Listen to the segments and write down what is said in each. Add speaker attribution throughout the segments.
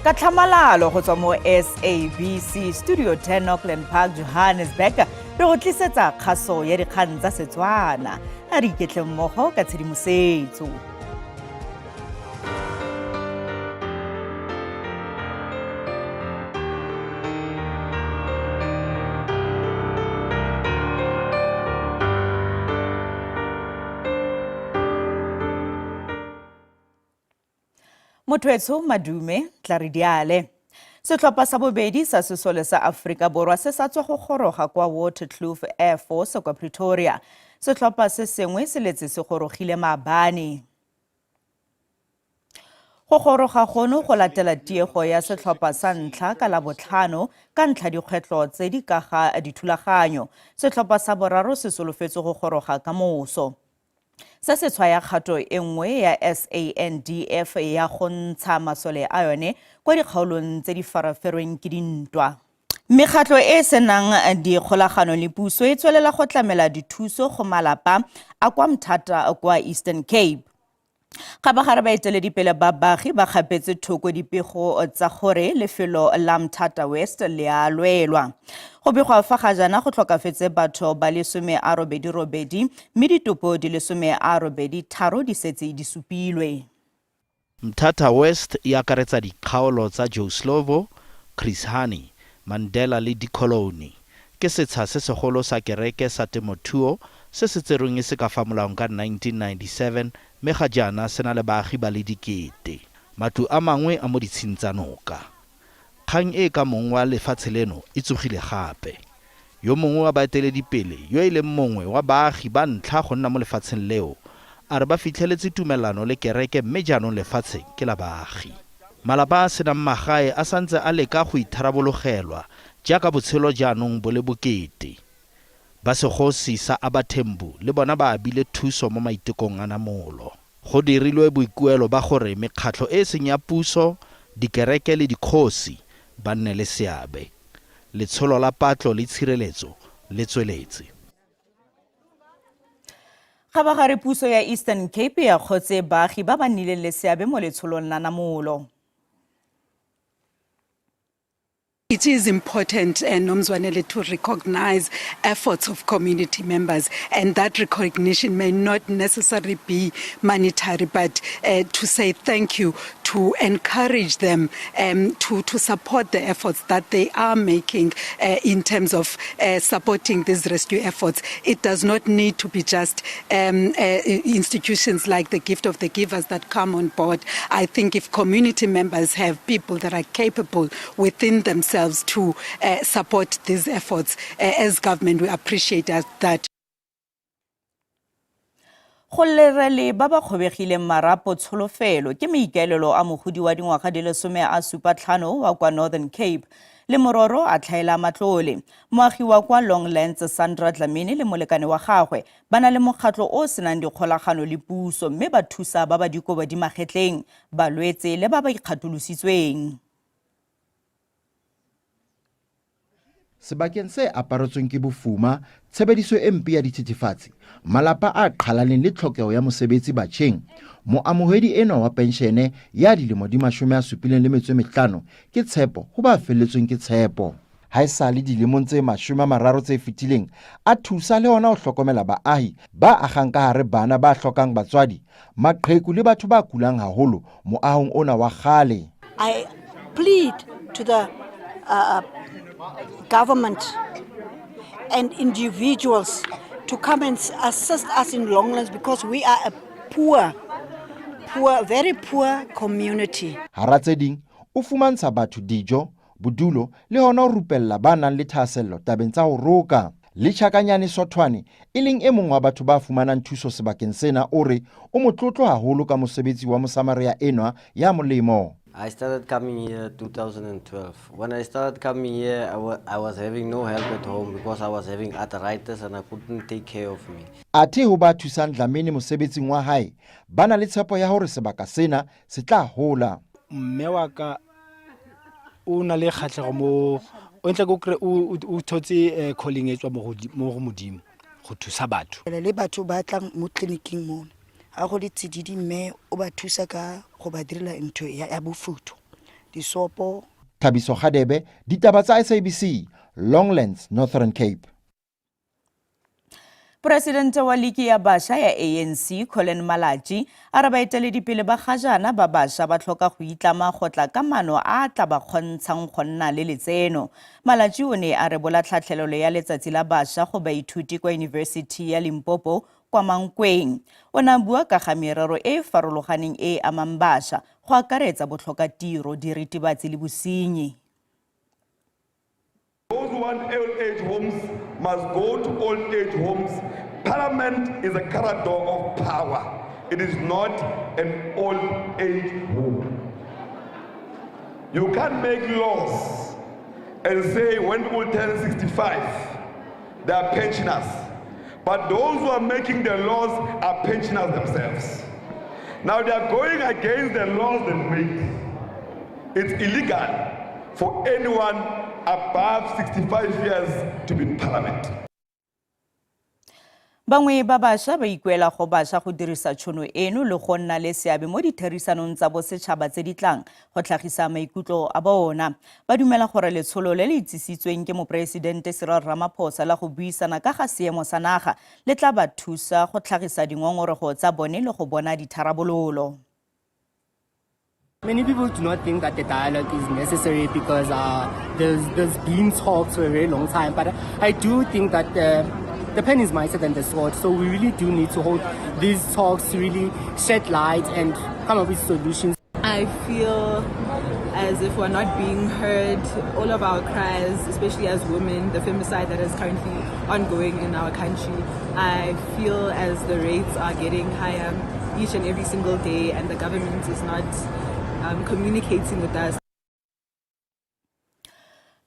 Speaker 1: Ka tlhamalalo go tswa mo SABC Studio 10 Auckland Park, Johannesburg, re go tlisetsa kgaso ya dikgang tsa Setswana. A re iketle mmogo ka tshedimosetso. Motho madume tla re diale. Setlhopha sa bobedi sa sesole sa Aforika Borwa se sa tswa go goroga kwa Waterkloof Air Force kwa Pretoria. Setlhopha se sengwe se letse se gorogile maabane. Go goroga gono go latela tiego ya setlhopha sa ntlha ka Labotlhano ka ntlha dikgwetlho tse di ka ga dithulaganyo. Setlhopha sa boraro se solofetse go goroga ka moso. Se se tshwaya kgato e nngwe ya SANDF ya go ntsha masole a yone kwa dikgaolong tse di faraferweng ke dintwa. Mekgatlho e e senang dikgolagano le puso e tswelela go tlamela dithuso go malapa a kwa Mthata kwa Eastern Cape. Kgabagare baeteledipele ba baagi ba kgapetse thoko dipego tsa gore lefelo la Mthata West le a lwelwa. Go begwa fa ga jaana go tlhokafetse batho ba le 88 mme ditopo di le 83 di setse di supilwe.
Speaker 2: Mthatha West e akaretsa dikgaolo tsa Joe Slovo, Chris Hani, Mandela le Dikolone. Ke setsha se segolo sa kereke sa temothuo se se tserweng e se ka fa molaong ka 1997 mme ga jaana se na le baagi ba le dikete. Matlo a mangwe a mo ditshing tsa noka. Kgang e ka mong wa lefatshe leno e tsogile gape. Yo mongwe wa baeteledipele, yo e leng mongwe wa baagi ba ntlha go nna mo lefatsheng leo, a re ba fitlheletse tumelano le kereke mme jaanong lefatshe ke la baagi. Malapa a a senang magae a santse a leka go itharabologelwa jaaka botshelo jaanong bo le bokete. Ba segosi sa Abathembu le bona ba abile thuso mo maitekong a namolo. Go dirilwe boikuelo ba gore mekgatlho e e seng ya puso, dikereke le dikgosi ba nne le seabe. Letsholo la patlo le tshireletso le tsweletse.
Speaker 1: Kgabagare puso ya Eastern Cape e akgotse baagi ba ba nnileng le seabe mo letsholong la namolo.
Speaker 3: It is important, Nomzwanele, to recognize efforts of community members, and that recognition may not necessarily be monetary, but to say thank you, to encourage them to support the efforts that they are making in terms of supporting these rescue efforts. It does not need to be just institutions like the Gift of the Givers that come on board. I think if community members have people that are capable within themselves to support these efforts, as government we appreciate that.
Speaker 1: Go lerele ba ba kgobegileng marapo tsholofelo ke maikaelelo a mogodi wa dingwaga di le 75 wa kwa Northern Cape le mororo a tlhaela matlole. Moagi wa kwa Longlands Sandra Dlamini le molekane wa gagwe ba na le mokgatlho o o senang dikgolagano le puso mme ba thusa ba ba dikobo di magetleng, balwetse le ba ba ikgatolositsweng.
Speaker 4: Sebakeng se aparetsweng ke bofuma, tshebediso e mpe ya dithethefatsi, malapa a qhalaneng le tlhokeho ya mosebetsi batjheng, moamohedi enwa wa penshene ya dilemo di 75 ke tshepo ho ba felletsweng ke tshepo. Haesale dilemong tse 30 tse fetileng a thusa le hona ho hlokomela baahi ba agang ka hare bana ba hlokang batswadi, maqheku le batho ba kulang haholo moahong ona wa kgale.
Speaker 5: I plead to the government and individuals to come and assist us in Longlands because we are a poor, poor, very poor community.
Speaker 4: Hara tse ding, o fumantsha batho dijo, bodulo le hona ho rupella ba nang le thahasello tabeng tsa ho roka. Le Chakanyane Sothwane, e leng e mong wa batho ba fumanang thuso sebakeng sena, o re o motlotlo haholo ka mosebetsi wa Mosamaria enwa ya molemo.
Speaker 6: I started coming here 2012. When I started coming here, I was having no help at home because I was having arthritis and I couldn't take care of me.
Speaker 4: Athe ho ba thusang Dlamini mosebetsing wa hae, ba na le tshepo ya hore sebaka sena se tla hola.
Speaker 7: Mme wa ka o na le kgatlhego mo o ntla go kry o thotse calling e tswa mo go Modimo go thusa batho.
Speaker 8: Le batho ba tlang mo tleliniking mona ga go le tsididi, mme o ba thusa ka go ba direla ntho ya bofutho. Disopo.
Speaker 4: Thabiso Hadebe, ditaba tsa SABC, Longlands, Northern Cape.
Speaker 1: Poresidente wa liki ya bašwa ya ANC Colin Malatji a re baeteledipele ba ga jaana ba bašwa ba tlhoka go itlama go tla ka maano a a tla ba kgontshang go nna le letseno. Malatji o ne a rebola tlhatlhelelo ya letsatsi la bašwa go baithuti kwa Yunibesithi ya Limpopo kwa Mankweng. O ne a bua ka ga merero e e farologaneng e e amang bašwa go akaretsa botlhokatiro, diritibatsi le bosenyi.
Speaker 9: Those who want old age homes must go to old age homes. Parliament is a corridor of power. It is not an old age home. You can't make laws and say when people turn 65, they are pensioners. But those who are making the laws are pensioners themselves. Now they are going against the laws they make. It's illegal for anyone above 65 years to be in parliament.
Speaker 1: Bangwe ba bašwa ba ikuela go bašwa go dirisa tšhono eno le go nna le seabe mo ditherisanong tsa bosetšhaba tse di tlang go tlhagisa maikutlo a bona. Ba dumela gore letsholo le le itsisitsweng ke moporesidente Cyril Ramaphosa la go buisana ka ga seemo sa naga le tla ba thusa go tlhagisa dingongorego tsa bone le go bona ditharabololo.
Speaker 10: Many people do not think that the dialogue is necessary because there's been talks for a very long time. But I do think that the pen is mightier than the sword. So we really do need to hold these talks to really shed light and come up with solutions.
Speaker 11: I feel as if we're not being heard. All of our cries, especially as women, the femicide that is currently ongoing in our country. I feel as the rates are getting higher each and every single day, and the government is not communicating with us.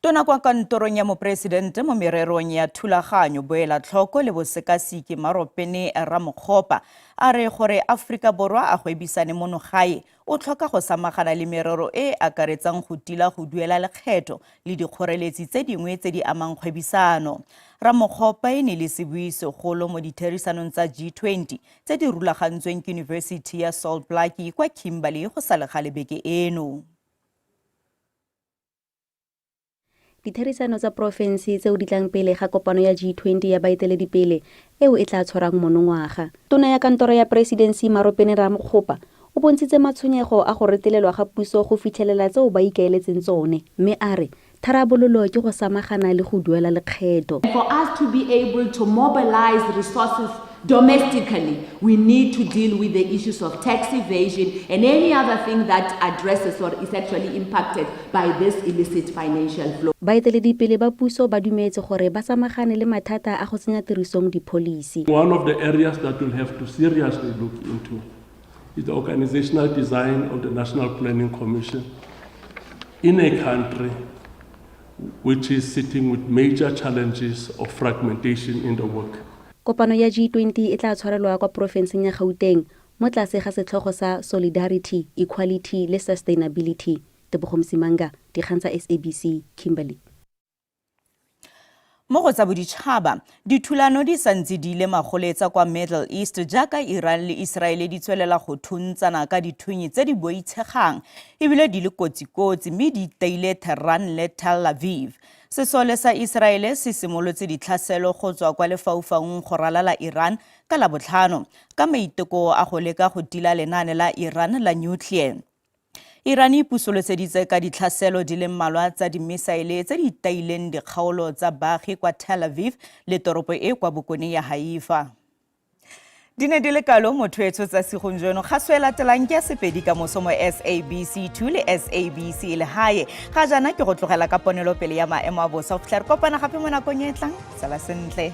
Speaker 1: Tona kwa kantorong ya moporesidente mo mererong ya thulaganyo, boelatlhoko le bosekaseki Maropene Ramokgopa a re gore Aforika Borwa a gwebisane mono gae o tlhoka go samagana le merero e e akaretsang go tila go duela lekgetho le dikgoreletsi tse dingwe tse di amang kgwebisano. Ramokgopa e ne le sebui segolo mo ditherisanong tsa G20 tse di rulagantsweng ke Yunibesithi ya Sol Plaatje kwa Kimberley go sa le gale beke eno.
Speaker 12: Ditherisano tsa porofense tseo di tlang pele ga kopano ya G20 ya baeteledipele eo e tla tshwarang monongwaga. Tona ya kantoro ya Presidency Maropene Ramokgopa o bontshitse matshwenyego a go retelelwa ga puso go fitlhelela tseo ba ikaeletseng tsone mme a re tharabololo ke go samagana le go duela lekgetho.
Speaker 13: For us to be able to mobilize resources domestically, we need to deal with the issues of tax evasion and any other thing that addresses or is actually impacted by this illicit financial flow.
Speaker 12: Baeteledipele ba puso ba dumetse gore ba samagane le mathata a go tsenya tirisong dipholisi.
Speaker 14: One of the areas that we'll have to seriously look into is the organizational design of the National Planning Commission in a country which is sitting with major challenges of fragmentation in the work.
Speaker 12: Kopano ya G20 e tla tshwarelwa kwa porofenseng ya Gauteng mo tlase ga setlhogo sa Solidarity, Equality le Sustainability. Tebogo Msimanga, dikgang tsa SABC, Kimberley.
Speaker 1: Mo go tsa boditšhaba, dithulano di santse di ile magoletsa kwa Middle East jaaka Iran le Israele di tswelela go thuntsana ka dithunyi tse di boitshegang ebile di le kotsi-kotsi mme di iteile Tehran le Tel Aviv. Sesole sa Israele se simolotse ditlhaselo go tswa kwa lefaufaung go ralala Iran ka Labotlhano ka maiteko a go leka go tila lenaane la Iran la nuclear. Iran e ipusoloseditse ka ditlhaselo di le mmalwa tsa dimisaele tse di itaileng dikgaolo tsa baagi kwa Tel Aviv le toropo e kwa bokone ya Haifa. Di ne di le kalo motho etsho tsa sigong jono. Kgaso e latelang ke ya Sepedi ka moso mo SABC 2 le SABC Lehae. Ga jaana ke go tlogela ka ponelopele ya maemo a bosa go fitlha re kopana gape mo nakong e tlang. Sala sentle.